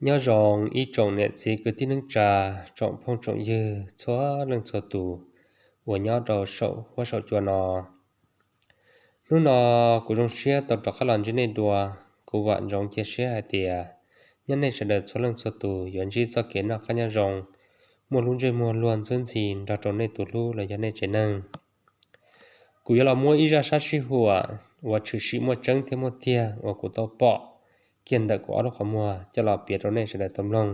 Nyob zoo ib tsoom niam txiv kwv tij neej tsa, tsoom phooj tsoom ywg txhua leej txhua tus uas nyob rau saum huab saum cua no. Hnub no kuv zoo siab tau rov qab los ntsib nej dua. Kuv vam ntsoov cia siab hais tias nyob nej sawv daws txhua leej txhua tus yuav ntsib txoj kev noj qab nyob zoo, muaj lub ntsej muag luag ntxwb ntxhi nrog rau nej tus hlub los yog nej tsev neeg. Kuv yuav los muab ib zaj sab sib huam uas tshwm sim muaj tseeb thiab muaj tiag uas kuv tau pom kiag ntawm kuv ob lub qhov muag coj los piav rau nej sawv daws tau mloog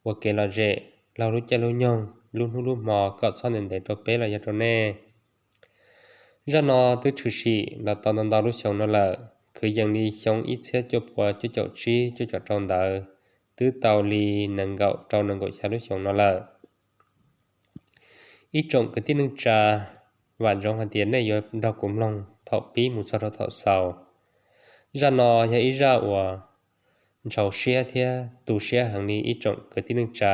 ua kev lom zem laug lub caij lub nyoog, lub hnub lub hmo kom txhob ntev ntev rau peb los yog rau nej. Zaj no twb tshwm sim los tau ntau ntau lub xyoo no lawm, kwv yees li xyoo ib txhiab cuaj puas cuaj caum tsib cuaj caum rau ntawd, twb tau li nees nkaum rau nees nkaum xya lub xyoo no lawm. Ib tsoom kwv tij neej tsa, vam ntsoov hais tias nej yuav nrog kuv mloog thaum pib mus txog rau thaum xaus. Zaj no yog ib zaj uas ntshau siab thiab tu siab heev li ib tsoom kwv tij neej tsa.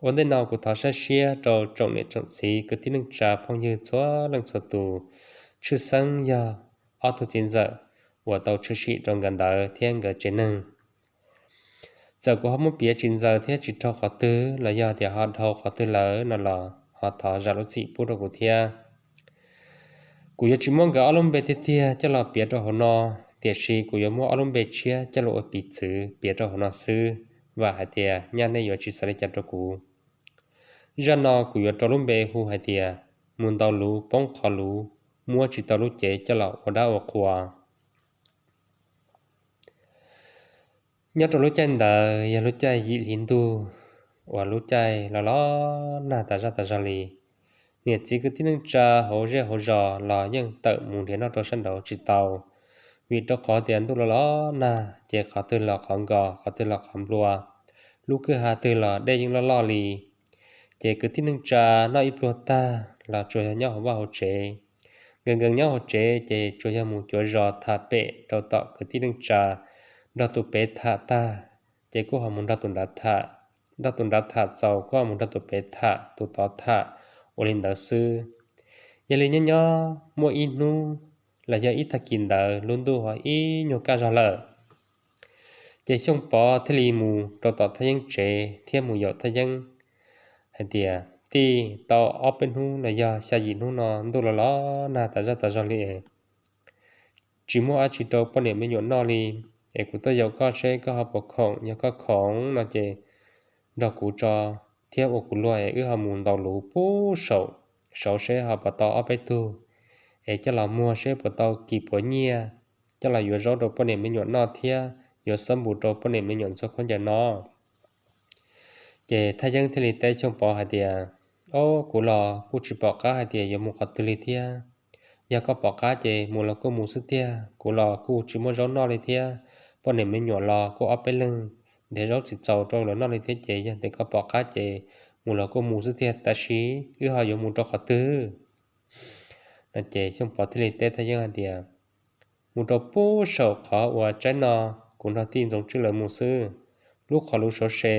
Ua ntej no kuv thov sab siab rau tsoom niam tsoom txiv kwv tij neej tsa phooj ywg txhua leej txhua tus, tshwj xeeb yog ob tug txiv ntxawm uas tau tshwm sim rau nkawd ntawd thiab nkawd tsev neeg. Txawm kuv ho muab piav tsis ntxaws thiab tsis raug qhov twg los yog tias ho dhau qhov twg lawm no los ho thov zam lub txim pub rau kuv thiab. Kuv yuav tsis muab nkawd ob lub npe tiag tiag coj los piav rau hauv no, tiam sis kuv yuav muab ob lub npe tshiab coj los ua piv txwv piav rau hauv no xwb, vam hais tias nyaj nej yuav tsis xav li cas rau kuv. Zaj no kuv yuav rau lub npe hu hais tias mus ntaus luv poob qhov luv, muab tsis tau lub cev coj los ua dab ua qhua. Nyob rau lub caij ntawd yog lub caij yim hli ntuj, uas lub caij los los nag tas zaj tas zog li. Niam txiv kwv tij neej tsa hauv zej hauv zos los yeej tawm mus nrhiav noj rau sab nraud tsis tau, vim rau qhov tias ntuj los los nag ces qhov twg los qhov nkos, qhov twg los qhov nplua, lub kwj ha twg los dej yeej loj loj li. Ces kwv tij neej tsa noj ib pluag tag los tsuas yog nyob hauv vaj hauv tsev. Nkees nkees nyob hauv tsev ces tsuas yog mus cuav zos tham pem rau tom kwv tij neej tsa, nrog tus pem tham tag ces kuj ho mus nrog tus nrad tham, nrog tus nrad tham txaus kuj ho mus nrog tus pem tham, tus tod tham, ua li ntawd xwb. Yog li nyob nyob muaj ib hnub los yog ib tag kis ntawd lub ntuj ho ib nyuag kaj zog lawm. Ces Xyooj Pov thiaj li mus rau tom Thaj Yeeb tsev thiab mus yaum Thaj Yeeb hais tias, Tij, tau ob peb hnub los yog xya yim hnub no ntuj los los nag tas zaj tas zog li, tsis muaj dab tsi rau poj niam me nyuam noj li, es kuv tuaj yaum koj seb koj ho puas khoom, yog koj khoom no ces nrog kuv tso thiab ua kuv luag es wb ho mus ntaus luv pub saum, saud seb ho puas tau ob peb tug, es coj los muag seb puas tau kis puas nyiaj, coj los yuav zaub rau poj niam me nyuam noj thiab yuav xab npus rau poj niam me nyuam ntxhua khaub ncaws no. Ces Thaj Yeeb thiaj li teb Xyooj Pov hais tias, Ob, kuv los kuj tsis pom qab hais tias yuav mus qhov twg li thiab. Yog koj pom qab ces mus los kuj mus xwb tiag, kuv los kuj tsis muaj zaub noj li thiab, poj niam me nyuam los kuj ob peb leeg, nrhiav zaub tsis txaus rau lawv noj li thiab ces yog tias koj pom qab ces mus los kuj mus xwb tiag, tab sis wb ho yuav mus rau qhov twg? No ces Xyooj Pov thiaj li teb Thaj Yeeb hais tias, Mus rau pub saum qhov uas tsaib no kuv nrog tij Ntxoov Tswb lawv mus xwb. Lub qhov luv sov se,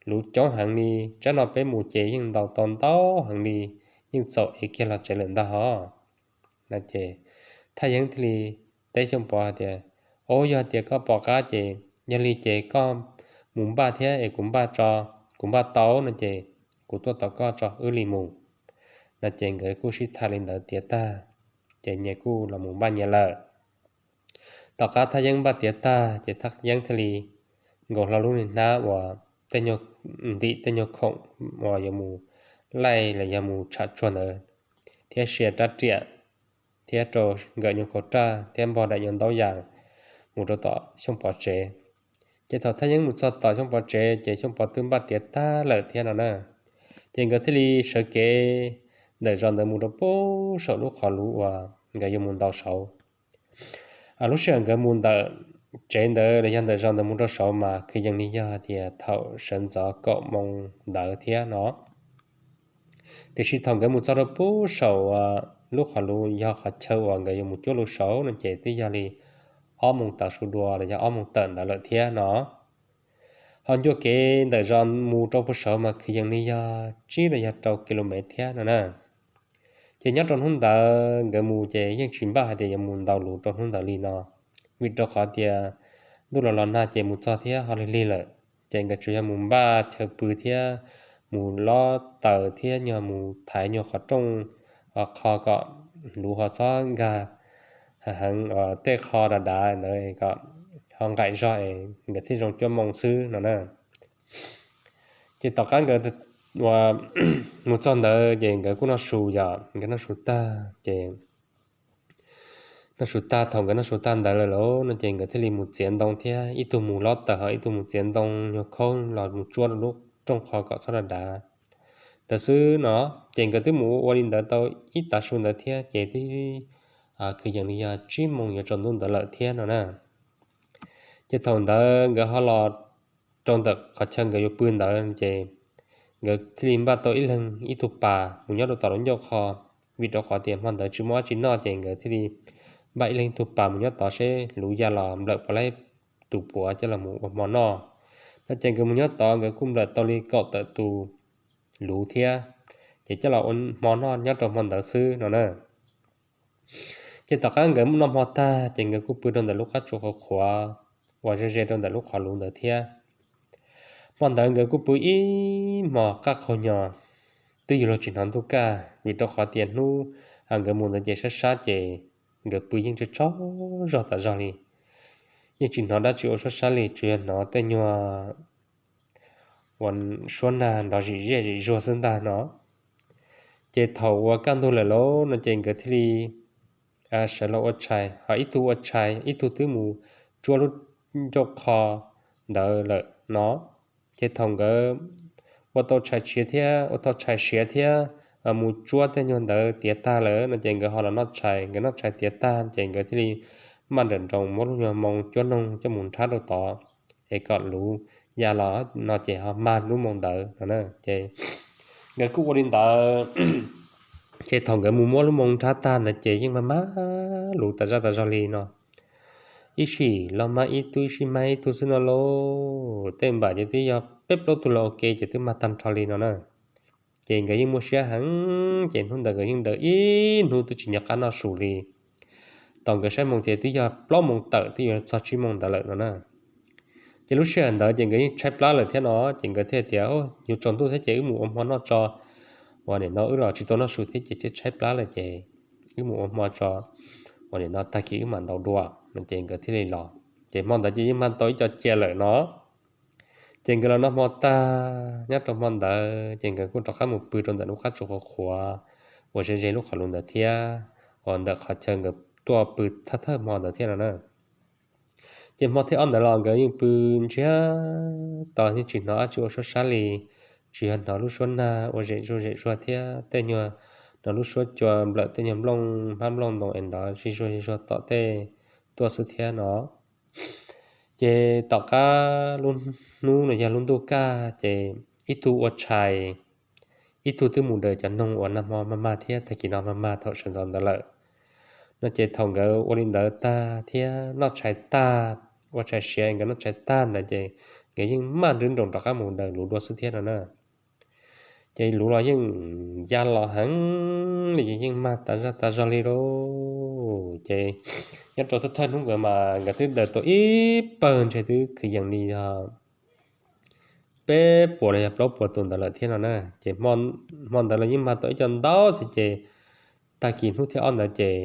luv coob heev li, tsaib no peb mus ces yeej ntaus tau ntau heev li, yeej txaus ev kiag los tsev lawm ntag hos. No ces Thaj Yeeb thiaj li teb Xyooj Pov hais tias, Ob, yog tias koj pom qab ces yog li ces koj mus npaj thiab es kuv npaj tso, kuv npaj tau no ces kuv tuaj tom koj tso wb li mus. No ces nkawd kuj sib tham li ntawd tiav tag, ces nyias kuj los mus npaj nyias lawm. Tom qab Thaj Yeeb npaj tiav tag ces Thaj Yeeb thiaj li nkaus hlo lub niag hnab uas ntim tej nyuag khoom uas yuav mus laij los yog mus tsham tsuag ntawd, thiab sia rab riam, thiab rau nkawm nyuag kaus raj thiab npog daim nyuag ntaub yas mus rau tom Xyooj Pov tsev. Ces thaum Thaj Yeeb mus txog tom Xyooj Pov tsev ces Xyooj Pov twb npaj tiav tag lawm thiab no na. Ces nkawd thiaj li sawv kev ntawm zos ntawd mus rau pub saum lub qhov luv uas nkawd yuav mus ntaus saud. Lub sij hawm nkawd mus ntawm tsev ntawd los yog ntawm zos ntawd mus rau saud mas kwv yees li yog tias thaum sawv ntxov kaum moos ntawd thiab no. Tiam sis thaum nkawd mus txog rau pub saum lub qhov luv yog qhov chaw uas nkawd yuav mus cuab luv saud no ces twb yog li ob moos tav su dua los yog ob moos tawm ntawd lawm thiab no. Ho ncua kev ntawm zos mus rau pub saud mas kwv yees li yog tsib los yog rau kis lus mev thiab no na. Ces nyob rau hnub ntawd nkawd mus ces yeej tsis npaj hais tias yuav mus ntaus luv rau hnub ntawd li no, vim rau qhov tias ntuj los los nag ces mus txog thiab ho lig lig lawm. Ces nkawd tsuas yog mus npaj chaw pw thiab mus lob taws thiab nyuag mus thaiv nyuag qhov rooj qho kom luv ho txhob nkag heev, tej qho dav dav ntawd kom ho nqaim zog es nkawd thiaj zoo cuab moo xwb no na. Ces tom qab nkawd mus txog ntawd ces nkawd kuj noj su, yog nkawd noj su tag ces noj su tag, thaum nkawd noj su tag ntawd lawm lauj no ces nkawd thiaj li mus txiav ntoo thiab, ib tug mus lob taws ho ib tug mus txiav ntoo nyuag khoob los mus tsuab rau lub rooj qho kom txhob dav dav ntawd xwb no. Ces nkawd twb mus ua li ntawd tau ib tav su ntawd thiab ces twb kwv yees li yog tsib moos yuav tsaus ntuj ntawd lawm thiab no na. Ces thaum ntawd nkawd ho los rau ntawm qhov chaw nkawd yuav pw ntawd ces nkawd thiaj li npaj tau ib leeg ib tug pas mus nyob rau tom lub ncauj qho, vim rau qhov tias hmo ntawd tsis muaj dab tsi noj ces nkawd thiaj li npaj ib leeg ib tug pas mus nyob tod seb luv ya los nplawm puas laib tus puav coj los mus ua hmo noj no. Ces nkawd mus nyob tod nkawd kuj nplawm tau li kaum tawm tus luv thiab, ces coj los ua hmo noj nyob rau hmo ntawd xwb no na. Ces tom qab nkawd noj hmo tag ces nkawd kuj pw rau ntawm lub qab tsua qhuav qhuav uas ze ze rau ntawm lub qhov luv ntawd thiab. Hmo ntawd nkawd kuj pw ib hmos qab qaug nyo, twb yuav luag tsis hnov ntuj kaj vim rau qhov tias hnub nkawd mus ntawd ces sab sab ces nkawd pw yeej tsaug tsaug zog tas zog li. Yeej tsis hnov dab tsi ua suab sab li, tsuas yog hnov tej nyuag ua suab nag nrov zim zej zim zuag xwb ntag no. Ces thaum uas kaj ntug lawm lauj no ces nkawd thiaj li sawv los ua tshais, ho ib tug ua tshais ib tug twb mus tsuab lub ncauj qho ntawd lawm no. Ces thaum nkawd ua tau tshais siav thiab ua tau tshais siav thiab mus tsuab tej nyuag ntawd tiav tag lawm no ces nkawd ho los noj tshais. Nkawd noj tshais tiav tag ces nkawd thiaj li maj nrawm nroos muab lub nyuag moo cuab noog coj mus nrhab rau tod es kom luv ya los no ces ho mag lub moo ntawd no. Ces nkawd kuj ua li ntawd. Ces thaum nkawd mus muab lub moo nrhab tag ntawd ces yeej mag mag luv tas zaj tas zog li no. Ib sij los mag ib tug ib sij mag ib tug xwb no lauj. Tej npam ces twb yog peb plaub tug los ua ke ces twb mag tag nrho li no na. Ces nkawd yeej muaj siab heev ces hnub ntawd nkawd yeej daws ib hnub twb tsis nco qab noj su li. Thaum nkawd saib moo ces twb yog plaub moo tawm twb yuav txog tsib moo ntawd lawm no na. Ces lub sij hawm ntawd ces nkawd yeej tshaib plab lawm thiab no ces nkawd thiaj tias, Yuav tsaus ntuj thiab ces wb mus ua hmo noj tso. Uas nim no wb los tsis tau noj su thiab ces tshaib plab lawm ces wb mus ua hmo tso, uas nim no tag kis wb mam ntaus dua no ces nkawd thiaj li los. Ces hmo ntawd ces yeej mag tau ib co cia lawm no. Ces nkawd los noj hmo tag nyob rau hmo ntawd ces nkawd kuj rov qab mus pw rau ntawm lub qab tsua qhuav qhuav uas ze ze lub qhov luv ntawd thiab, uas ntawm qhov chaw nkawd tuaj pw thawj thawj hmo ntawd thiab no na. Ces hmo thib ob ntawd los nkawd yeej pw ntsiag to yeej tsis hnov dab tsi ua suab sab li, tsuas yog hnov lub suab nag ua zem zuag zem zuag thiab tej nyuag, hnov lub suab cua nplawm tej nyuag nplooj hmab nplooj ntoo es nrov zig zuag zig zuag tom tej tuaj xwb thiab no. Ces tom qab lub hnub no yog lub ntuj kaj ces ib tug ua tshais, ib tug twb mus daws cov noog uas nag hmo mag mag thiab tag kis no mag mag thaum sawv ntxov ntawd lawm no. Ces thaum nkawd ua li ntawd tag thiab noj tshais tag, ua tshais siav nkawd noj tshais tag ntawd ces nkawd yeej maj nroos rov qab mus daws luv dua xwb thiab no na. Ces luv los yeej ya los heev li, yeej mag tas zog tas zog li lauj. Ces nyob rau thawj thawj hnub nkawd mas nkawd twb daws tau ib pawg ntshe twb kwv yees li yog peb puas los yog plaub puas tus ntawd lawm thiab no na. Ces hmo ntawd los yeej mag tau ib co ntau thiab ces tag kis hnub thib ob ntawd ces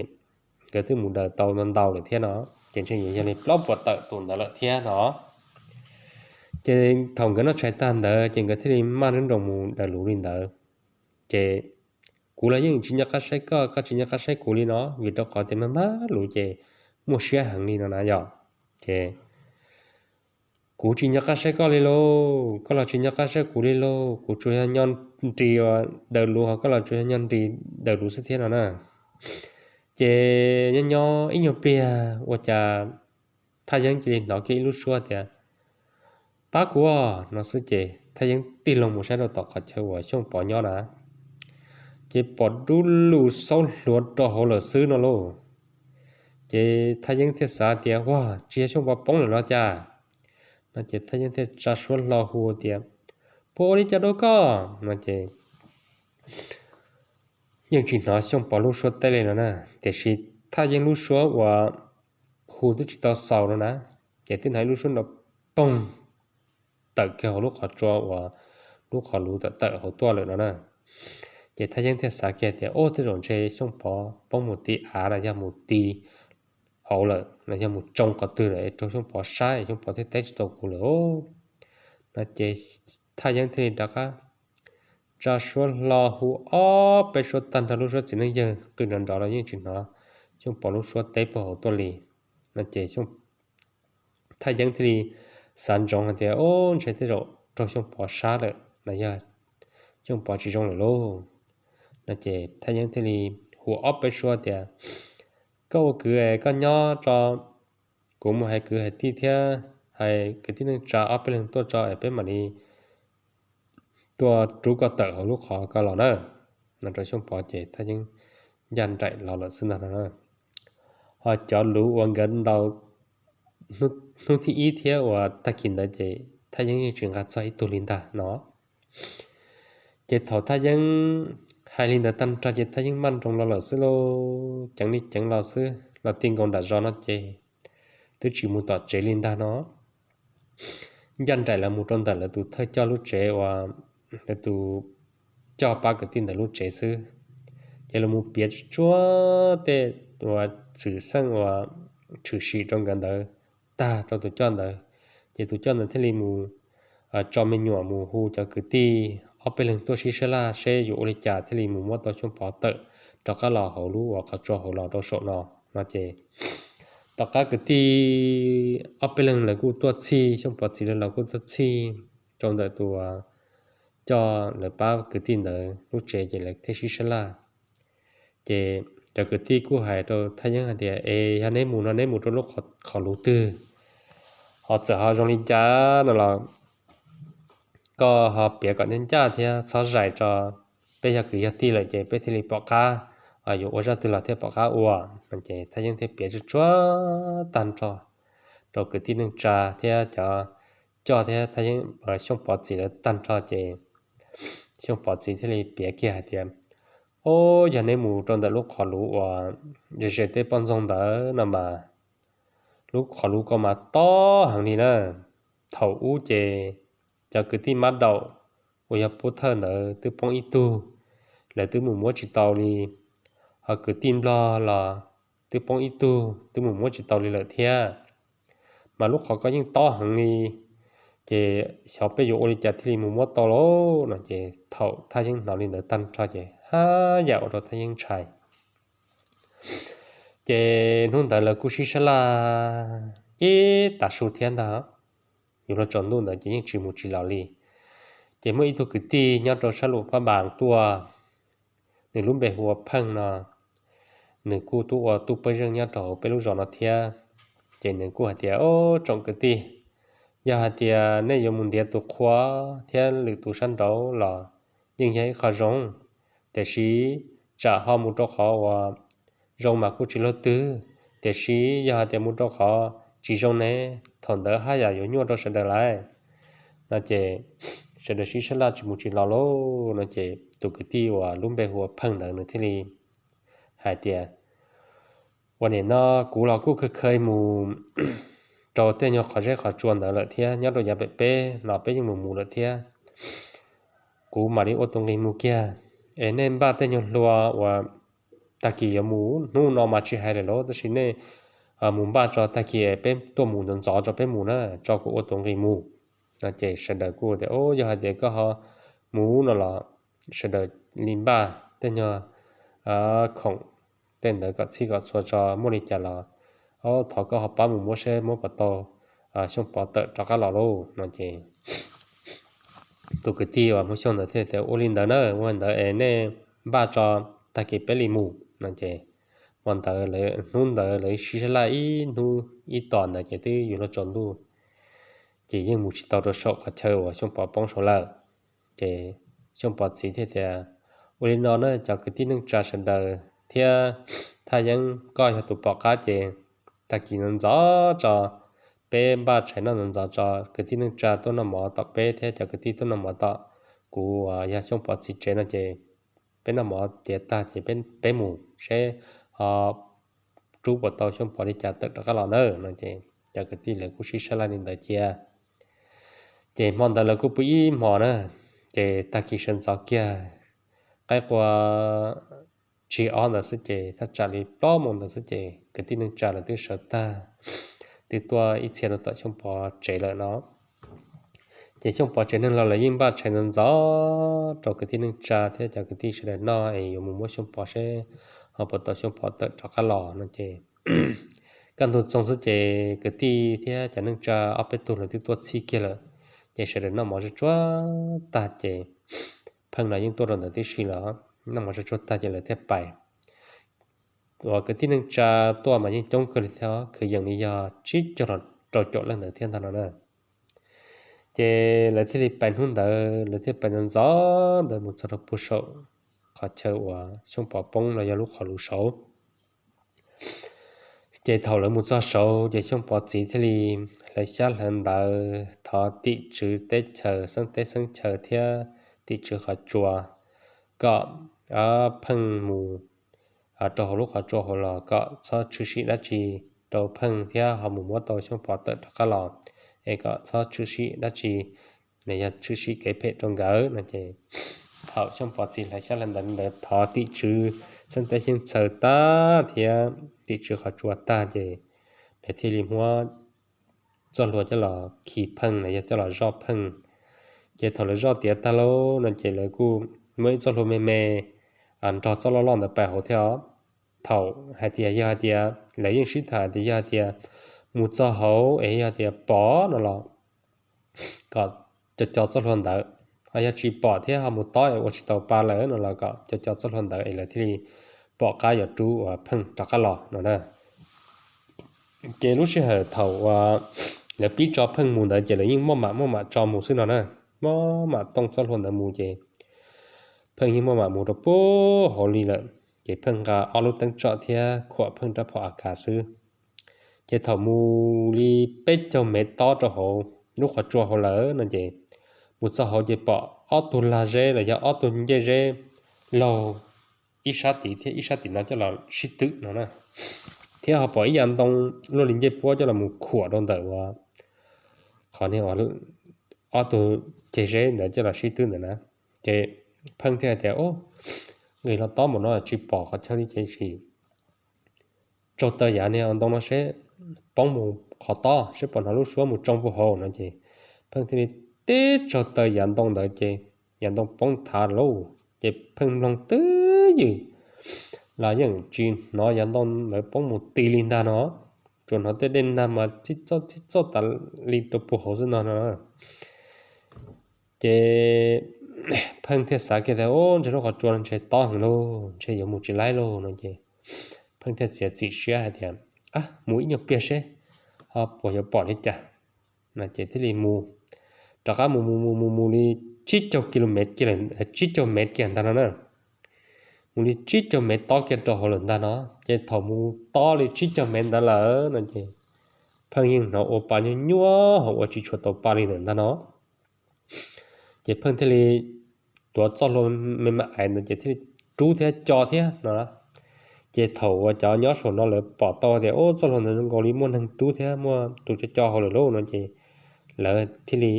nkawd twb mus daws tau ntau ntau lawm thiab no. Ces ntshe yuav yog li plaub puas tawm tus ntawd lawm thiab no. Ces thaum nkawd noj tshais tag ntawd ces nkawd thiaj li maj nroos mus daws luv li ntawd. Ces kuv los yeej tsis nco qab saib koj, koj tsis nco qab saib kuv li no, vim rau qhov tias mag mag luv ces muaj siab heev li no na yom. Ces kuv tsis nco qab saib koj li lauj, koj los tsis nco qab saib kuv li lauj, kuv tsuas yog nyob nris daws luv ho koj los tsuas yog nyob nris daws luv xwb thiab no na. Ces nyob nyob ib nyuag pliag ua cas Thaj Yeeb cia li hnov kiag ib lub suab tias, Pab kuv no xwb ces Thaj Yeeb tig loo mus saib rau tom qhov chaw uas Xyooj Pov nyob na, ces pom dub lug xaub hluav rau hauv lawm xwb no lauj. Ces Thaj Yeeb thiaj xav tias, Ua, tsis yog Xyooj Pov poob lawm los cas? No ces Thaj Yeeb thiaj tsa suab hlo hu tias, Puas ua li cas rau koj? No ces yeej tsis hnov Xyooj Pov lub suab teb li no na, tiam sis Thaj Yeeb lub suab uas hu twb tsis tau xaus no na, ces twb hnov ib lub suab nrov poog tawm kiag hauv lub qhov tsua uas lub qhov luv tawm tawm hauv tuaj lawm no na. Ces Thaj Yeeb thiaj xav kiag tias, Ub, tej zaum ntshe Xyooj Pov poob mus ti av los yog mus ti hauv lawm los yog mus tsoo qhov twg lawm es raug Xyooj Pov sab es Xyooj Pov thiaj teb tsis tau kuv lawm. No ces Thaj Yeeb thiaj li rov qab tsa suab hlo hu ob peb suab tag nrho lub suab txiv neej yawg qw nrov nrov los yeej tsis hnov Xyooj Pov lub suab teb puag hauv tuaj li. No ces Thaj Yeeb thiaj li xav ntsoov hais tias, Ub, ntshe tej zaum raug Xyooj Pov sab lawm los yog Xyooj Pov tsis zoo lawm lauj. No ces Thaj Yeeb thiaj li hu ob peb suab tias, Koj ua kwv es koj nyob tso, kuv mus hais kwv hais tij thiab hais kwv tij neej tsa ob peb leeg tuaj tso es peb mam li tuaj rub koj tawm hauv lub qhov ko los na. No rau Xyooj Pov ces Thaj Yeeb ncaj nraim los lawm xwb ntag no. Ho cov luv uas nkawd ntaus hnub thib ib thiab uas tag kis ntawd ces Thaj Yeeb yeej tsis nqa txog ib tug li ntag no. Ces thaum Thaj Yeeb hais li ntawd tag nrho ces Thaj Yeeb maj nroos los lawm xwb lauj, ceev li ceev los xwb los ti nkaus nram zos no ces twb tsis mus tom tsev li ntag no. Ncaj nraim los mus rau ntawm lawv tus thawj coj lub tsev uas lawv tus coj pab kwv tij ntawd lub tsev xwb. Ces los mus piav tsuag tsuag tej uas xwm txheej uas tshwm sim rau nkawd ntawd tag rau tus coj ntawd, ces tus coj ntawd thiaj li mus tso me nyuam mus hu cov kwv tij ob peb leeg tuaj sib sab laj seb yuav ua li cas thiaj li mus muab tau Xyooj Pov tawm rov qab los hauv lub uas qhov tsua hauv los rau saum no. No ces tom qab kwv tij ob peb leeg lawv kuj tuaj txhij, Xyooj Pov txiv lawv los kuj tuaj txhij rau ntawm tus coj lawv pab kwv tij ntawd lub tsev ces lawv thiaj sib sab laj. Ces cov kwv tij kuj hais rau Thaj Yeeb hais tias, Es yog neb mus no neb mus rau lub qhov luv twg? Ho txawm ho zoo li cas no los koj ho piav kom ncaj ncaj thiab txhob zais tso. Peb yog kwv yog tij lawm ces peb thiaj li pom qab, yuav ua zaj twg los thiaj pom qab ua. Ces Thaj Yeeb thiaj piav tsuag tsuag tag nrho rau kwv tij neej tsa thiab cov coj thiab Xyooj Pov txiv lawv tag nrho ces Xyooj Pov txiv thiaj li piav kiag hais tias, Ob, yog neb mus rau ntawm lub qhov luv uas ze ze tej poj ntxoog ntawd no mas lub qhov luv ko mas tob heev li na. Thaum ub ces cov kwv tij Mab Daum uas yog pub thawj ntawd twb poob ib tug, lawv twb mus muab tsis tau li. Ho kwv tij Nplog los twb poob ib tug, twb mus muab tsis tau li lawm thiab. Mas lub qhov ko yeej tob heev li, ces xyov peb yuav ua li cas thiaj li mus muab tau lauj no ces thaum Thaj Yeeb hnov li ntawd tag nrho ces haj yam ua rau Thaj Yeeb ntshai. Ces hnub ntawd lawv kuj sib sab laj ib tag su thiab ntag. Yuav luag tsaus ntuj ntawd ces yeej tsis mus tsis los li. Ces muaj ib tug kwv tij nyob rau sab Luam Phab Npas tuaj, nws lub npe hu ua Pheej no, nws kuj tuaj ua tub pej xeem nyob rau hauv peb lub zos no thiab. Ces nws kuj hais tias, Ob, tsoom kwv tij, yog hais tias nej yuav mus ntiav tus qhua thiab lwm tus sab nraud los yeej yog ib qho zoo, tiam sis tsam ho mus rau qhov uas zoo mas kuj tsis luaj twg, tiam sis yog hais tias mus rau qhov tsis zoo ne, thaum ntawd haj yam yuav nyuaj rau sawv daws lawm no ces sawv daws sib sab laj tsis mus tsis los lauj no ces tus kwv tij uas lub npe hu ua Pheej ntawd nws thiaj li hais tias, Ua nim no kuv los kuj khaws khaws mus rau tej nyuag qhov zeb qhov tsua ntawd lawm thiab, nyob rau yav pem peb no peb yeej mus mus lawm thiab. Kuv mam li ua tus nqi mus kiag, es nej npaj tej nyuag hlua uas tag kis yuav mus, hnub no mas tsis hais lawm lauj, tab sis nej mus npaj tso, tag kis peb tuaj mus ntxov ntxov tso peb mus na, tso kuv ua tus nqi mus no ces sawv daws kuj tias, Yog hais tias koj ho mus no los sawv daws li npaj tej nyuag khoom tej ntawd kom txhij kom txhua tso, muaj li cas los thov koj ho pab mus muab seb muab puas tau Xyooj Pov tawm rov qab los lauj no ces tus kwv tij uas Hmoob Xyooj ntawd thiaj tias, Ua li ntawd na, ua li ntawd es nej npaj tso, tag kis peb li mus no ces hmo ntawd, hnub ntawd lawv sib sab laj ib hnub ib tos ntawd ces twb yuav luag tsaus ntuj, ces yeej mus tsis tau rau saum qhov chaw uas Xyooj Pov poob saud lawm. Ces Xyooj Pov txiv thiaj tias, Ua li no na cov kwv tij neej tsa sawv daws thiab Thaj Yeeb, koj yog tus pom qab ces tag kis ntxov ntxov tso, peb npaj tshais noj ntxov ntxov tso, kwv tij neej tsa tuaj noj mov tom peb thiab cov kwv tij tuaj noj mov tom kuv uas yog Xyooj Pov txiv tsev no ces peb noj mov tiav tag ces peb mus seb ho rub puas tau Xyooj Pov li cas tawm rov qab los na no ces cov kwv tij lawv kuj sib sab laj li ntawd cia. Ces hmo ntawd lawv kuj pw ib hmos na, ces tag kis sawv ntxov kiag, qaib qua tsig ob ntawd xwb ces thaj tsam li plaub moos ntawd xwb ces kwv tij neej tsa lawv twb sawv tag, twb tuaj ib txhia rau tom Xyooj Pov tsev lawm no. Ces Xyooj Pov tsev neeg los lawv yeej npaj tshais ntxov ntxov rau kwv tij neej tsa thiab cov kwv tij sawv daws noj es yuav mus muab Xyooj Pov seb ho puas tau Xyooj Pov tawm rov qab los no ces kaj ntug txoog xwb ces kwv tij thiab cov neej tsa ob peb tug lawv twb tuaj txhij kiag lawm. Ces sawv daws noj mov tsuag tsuag tag ces Pheej los yeej tuaj rau ntawd tib si lawm, noj mov tsuag tsuag tag ces lawv thiaj pais. Uas kwv tij neej tsa tuaj mas yeej coob kawg li thiab, kwv yees li yog tsib caug los rau caum leej ntawd thiab ntag no na. Ces lawv thiaj li pais hnub ntawd, lawv thiaj pais ntxov ntxov ntawd mus txog rau puag saum qhov chaw uas Xyooj Pov poob los yog lub qhov lus saud. Ces thaum lawv mus txog saud ces Xyooj Pov txiv thiaj li hlawv xyab hlawv ntawv thov tim tswv teb chaws, xeeb teb xeeb chaws thiab tim tswv qhov tsua kom Pheej mus rau hauv lub qhov tsua hauv los kom txhob tshwm sim dab tsi rau Pheej thiab ho mus muab tau Xyooj Pov tawm rov qab los, es kom txhob tshwm sim dab tsi, nws yog tshwm sim kev phem rau nkawd no ces thaum Xyooj Pov txiv hlawv xyab hlawv ntawv ntawd thov tim tswv xeeb teb xeeb chaws tag thiab tim tswv qhov tsua tag ces lawv thiaj li muab txoj hlua coj los khi Pheej los yog coj los zoj Pheej. Ces thaum lawv zoj tiav tag lauj no ces lawv kuj muab ib txoj hlua me me nrog txoj loj loj ntawd pais hauv thiab os. Thaum hais tias yog hais tias lawv yeej sib tham tias yog hais tias mus txog hauv es yog tias pom no los kom co co txoj hlua ntawd, ho yog tsis pom thiab ho mus tob es ua tsis tau pa lawm no los kom co co txoj hlua ntawd es lawv thiaj li pom qab yuav rub uas Pheej rov qab los no na. Ces lub sij hawm thaum uas lawv pib tso Pheej mus ntawd ces lawv yeej muaj mam muaj mam tso mus xwb no na, muaj mam tooj txoj hlua ntawd mus ces Pheej yeej muaj mam mus rau puag hauv li lawm. Ces Pheej nqa ob lub teeb tsom thiab khuam Pheej rab phom A K xwb. Ces thaum mus li peb caug mev tob rau hauv lub qhov tsua hauv lawm no ces mus txog hauv ces pom ob tug lag zeb los yog ob tug ncej zeb laug ib sab tid thiab ib sab tim no coj los sib twb no na, thiab ho pom ib yav ntoo luaj li ncej puab coj los mus khuam rau ntawm uas qhov niag ob tug ceg zeb ntawd coj los sib twb ntawd na. Ces Pheej thiaj hais tias, nqis los tob mus no tsis pom qhov chaw li ces sim tsaug taw yav niag ntoo no seb poob mus qhov tob seb puas hnov lub suab mus tsoo puag hauv no ces Pheej thiaj li tib tsaug taw yav ntoo ntawd ces yav ntoo poob thav lauj. Ces Pheej mloog twj ywm los yeej tsis hnov yav ntoo ntawd poob mus ti li ntag no, tsuas hnov tej dej nag mas txij txoj txij txoj tas li rau puag hauv xwb ntag no. Ces Pheej thiaj xav kiag tias, ntshe lub qhov tsua no ntshe tob heev lauj, ntshe yuav mus tsis laib lauj no ces Pheej thiaj txiav txim siab hais tias, mus ib nyuag pliag seb ho puas yuav pom li cas no ces thiaj li mus, rov qab mus mus mus mus mus li tsib caug kilomev, tsib caug mev kiag ntag no na, mus li tsib caug mev tob kiag rau hauv lawm ntag no. Ces thaum mus tob li tsib caug mev ntawd lawm no ces Pheej yeej hnov ua pa nyuaj nyuaj ho ua tsis tshua tau pa li lawm ntag no. Ces Pheej thiaj li tuav txoj hlua me me ais ntawd ces thiaj li rub thiab co thiab no. Ces thaum uas cov nyob saum no lawv pom tau tias, ub, txoj hlua ntawd zoo nkaus li muaj neeg rub thiab muaj tus co co hauv lawm lauj no ces lawv thiaj li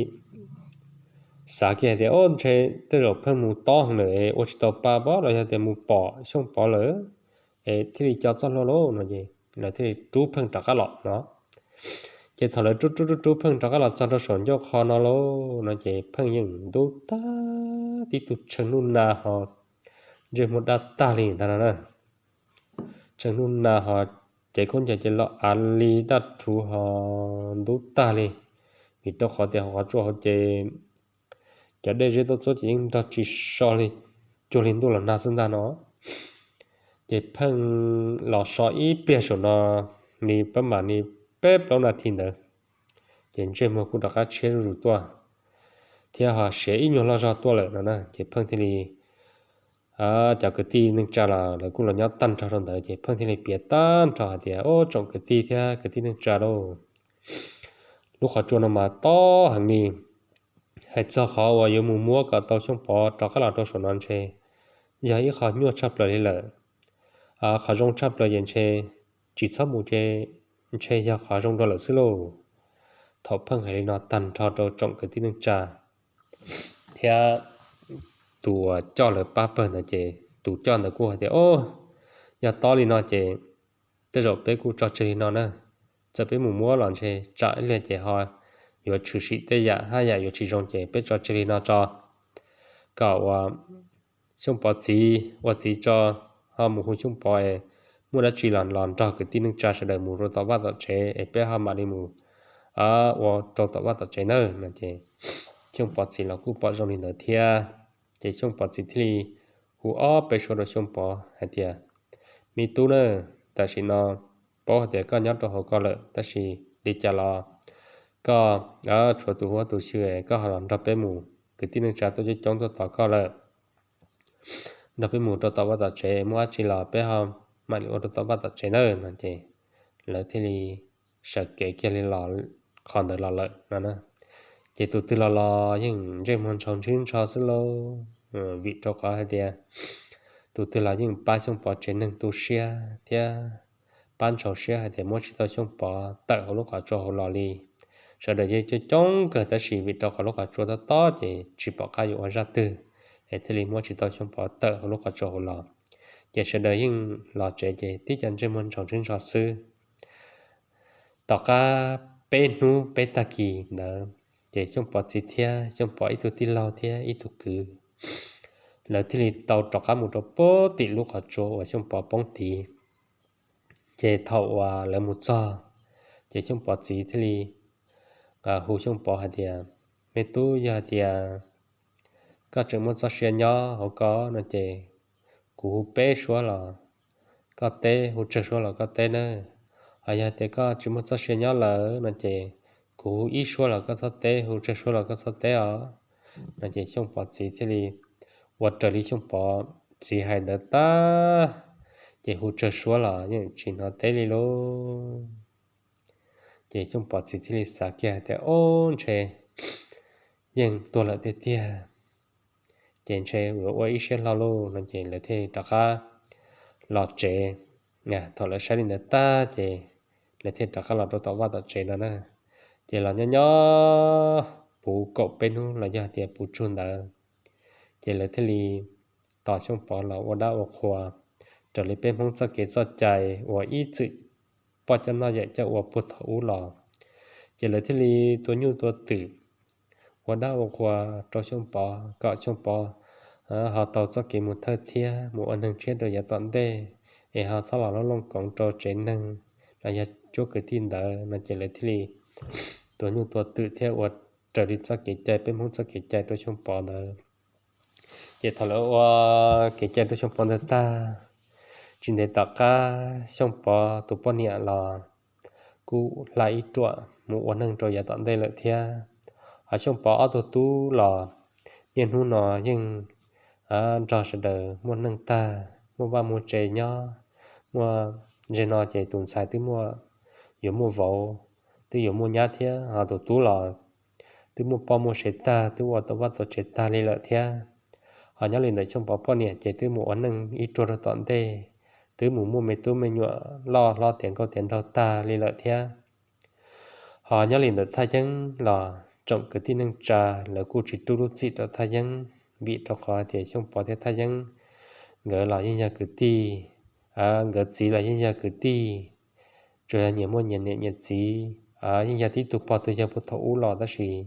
xav kiag hais tias, ub, ntshe tej zaum Pheej mus tob heev lawm ua tsis tau pa pob los yog tias mus pom Xyooj Pov lawm es thiaj li co txoj hlua lauj no ces lawv thiaj li rub Pheej rov qab los no. Ces thaum lawv rub rub rub rub Pheej rov qab los txog rau saum ncauj qho no lauj no ces Pheej yeej ntub tag tib tug tsheej hnub na ho ntsej muag daj tag li ntag no na. Tsheej hnub na ho cev khaub ncaws ces los av li daj rhuv ho ntub tag li, vim rau qhov tias hauv qhov tsua hauv ces cov dej zeb tuaj txub ces yeej nrog tsis so li, cuag li ntuj los nag xwb ntag no. Ces Pheej los so ib pliag saum no li pab mam li peb plaub nas this ntawd, ces ntsej muag kuj rov qab tshiab zuj zus tuaj, thiab ho siav ib nyuag loj zog tuaj lawm no na. Ces Pheej thiaj li, cov kwv tij neej tsa los lawv kuj los nyob tag nrho rau ntawd, ces Pheej thiaj li piav tag nrho hais tias, ub, tsoom kwv tij thiab kwv tij neej tsa lauj, lub qhov tsua no mas tob heev li. Hais txog qhov uas yuav mus muab kom tau Xyooj Pov rov qab los rau saum no ntshe yog ib qho nyuaj tshaj plaws li lawm. Qhov zoo tshaj plaws ces ntshe tsis txhob mus ces ntshe yog qhov zoo dua lawm xwb lauj. thaum pheej hais li no tag nrho rau tsoom kwv tij neej tsa thiab tus uas coj lawv pab pawg ntawd ces tus coj ntawd kuj hais tias, Os, yog tob li no ces tej zaum peb kuj tso tseg li no na. Txawm peb mus muab los ntshe tsam ib pliag ces ho yuav tshwm sim tej yam haj yam yuav tsis zoo ces peb tso tseg li no tso, kom ua Xyooj Pov txiv ua txiv tso, ho mus hu Xyooj Pov es muaj dab tsi los los nrog kwv tij neej tsa sawv daws mus rau tom vaj tom tsev es peb ho mam li mus ua rau tom vaj tom tsev nawb no ces Xyooj Pov txiv los kuj pom zoo li ntawd thiab. Ces Xyooj Pov txiv thiaj li hu ob peb suab rau Xyooj Pov hais tias, Me tub na, tam sim no paub hais tias koj nyob rau hauv ko lawm tab sis li cas los koj tshuav tus huab tus xwm koj ho los nrog peb mus, kwv tij neej tsa tuaj coob coob tuaj tos koj lawm, nrog peb mus rau tom vaj tom tsev, muaj dab tsi los peb ho mam li ua rau tom vaj tom tsev nawb no ces lawv thiaj li sawv kev kiag li los qhov ntawd los lawm no na. Ces tus twg los los yeej ntsej muag ntshaus ntswb ntsho xwb lauj, vim rau qhov hais tias tus twg los yeej pab Xyooj Pov tsev neeg tu siab thiab pab ntshaus siab hais tias muab tsis tau Xyooj Pov tawm hauv lub qhov tsua hauv los li. Sawv daws yeej coob coob kawg tab sis vim rau qhov lub qhov tsua tob tob ces tsis pom qab yuav ua zaj twg es thiaj li muab tsis tau Xyooj Pov tawm hauv lub qhov tsua hauv los. Ces sawv daws yeej los tsev ces tib co ntsej muag ntshaus ntswb ntsho xwb. Tom qab peb hnub peb tag kis ntawd ces Xyooj Pov txiv thiab Xyooj Pov ib tug tij laug thiab ib tug kwv lawv thiaj li tau rov qab mus rau pem tim lub qhov tsua uas Xyooj Pov poob tid. Ces thaum uas lawv mus txog ces Xyooj Pov txiv thiaj li hu Xyooj Pov hais tias, Me tub, yog hais tias koj tseem muaj txoj sia nyob hauv ko no ces kuv hu peb suab los koj teb, hu tsawg suab los koj teb nawb. Ho yog tias koj tsis muaj txoj sia nyob lawm no ces kuv hu ib suab los koj txhob teb, hu tsawg suab los koj txhob teb os no ces Xyooj Pov txiv thiaj li ua raws li Xyooj Pov txiv hais ntawd tag, ces hu tsawg suab los yeej tsis hnov teb li lauj. Ces Xyooj Pov txiv thiaj li xav kiag hais tias, Ob, ntshe yeej tuag lawm tiag tiag, ces ntshe yuav ua ib siab hlo lauj no ces lawv thiaj li rov qab los tsev. Thaum lawv saib li ntawd tag ces lawv thiaj rov qab los rau tom vaj tom tsev no na. Ces los nyob nyob puv kaum peb hnub los yog tias puv tsug ntawd, ces lawv thiaj li tos Xyooj Pov los ua dab ua qhua raws li peb Hmoob txoj kev txoj cai uas ib txwm poj coj noj yawm coj ua puag thaum ub los. Ces lawv thiaj li tua nyuj tua twm ua dab ua qhua rau Xyooj Pov kom Xyooj Pov ho tau txoj kev mus thawj thiab mus ua neeg tshiab rau yav tom ntej, es ho txhob los looj koov rau tsev neeg los yog cuab kwv tij ntawd no ces lawv thiaj li tua nyuj tua twm thiab ua raws li txoj kev cai, peb Hmoob txoj kev cai rau Xyooj Pov ntawd. Ces thaum lawv ua kev cai rau Xyooj Pov ntawd tag, tsis ntev tom qab Xyooj Pov tus poj niam los kuj hla ib ruam mus ua neej rau yav tom ntej lawm thiab. Ho Xyooj Pov ob tug tub los niaj hnub no yeej nrog sawv daws muaj neej tag, muaj vaj muaj tsev nyob, muaj ze no ces tus ntxhais twb muaj, yuav muaj vauv, twb yuav muaj nyab thiab, ho tus tub los twb muaj poj muaj sev tag, twb ua tau vaj tau tsev tag li lawm thiab. Ho nyob li ntawm Xyooj Pov poj niam ces twb mus ua neej ib ruam rau tom ntej, twb mus muaj me tub me nyuam loj hlob tiav nkauj tiav nraug tag li lawm thiab. Ho nyob li ntawm Thaj Yeeb los tsoom kwv tij neej tsa lawv kuj tsis rub lub txim rau Thaj Yeeb, vim rau qhov tias Xyooj Pov thiab Thaj Yeeb nkawd los yeej yog kwv tij, nkawd txiv los yeej yog kwv tij, tsuas yog nyias muaj nyias niam nyias txiv, yeej yog tib tug pog tug yawg puag thaum ub los tab sis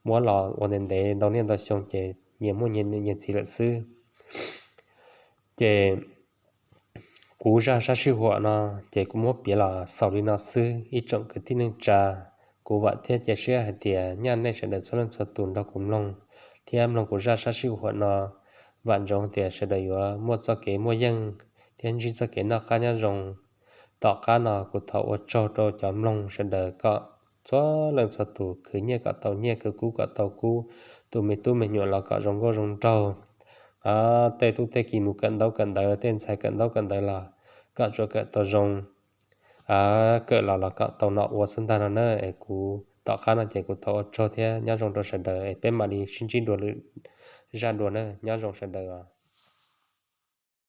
muab los ua ntev ntev ntau niaj ntau xyoo ces nyias muaj nyias niam nyias txiv lawm xwb. Ces kuv zaj sab sij huam no ces kuv muab piav los xaus li no xwb ib tsoom kwv tij neej tsa. Kuv vam thiab cia siab hais tias nyaj nej sawv daws txhua leej txhua tus nrog kuv mloog thiab mloog kuv zaj sab sij huam no, vam ntsoov tias sawv daws yuav muaj txoj kev muaj yeej thiab ntsib txoj kev noj qab nyob zoo. Tom qab no kuv thov ua tsaug rau cov mloog sawv daws kom txhua leej txhua tus khwv nyiaj kom tau nyiaj, khwv kub kom tau kub, tus me tub me nyuam los kom zoo nkauj zoo nraug, tej tub tej ki mus kawm ntaub kawm ntawv, tej ntxhais kawm ntaub kawm ntawv los kom tsuas kawm tau zoo, kawm los los kom tau nom ua xwb ntag no na. Es kuv tom qab no ces kuv thov ua tsaug thiab nyob zoo rau sawv daws es peb mam li sib ntsib dua lwm zaj dua na, nyob zoo sawv daws.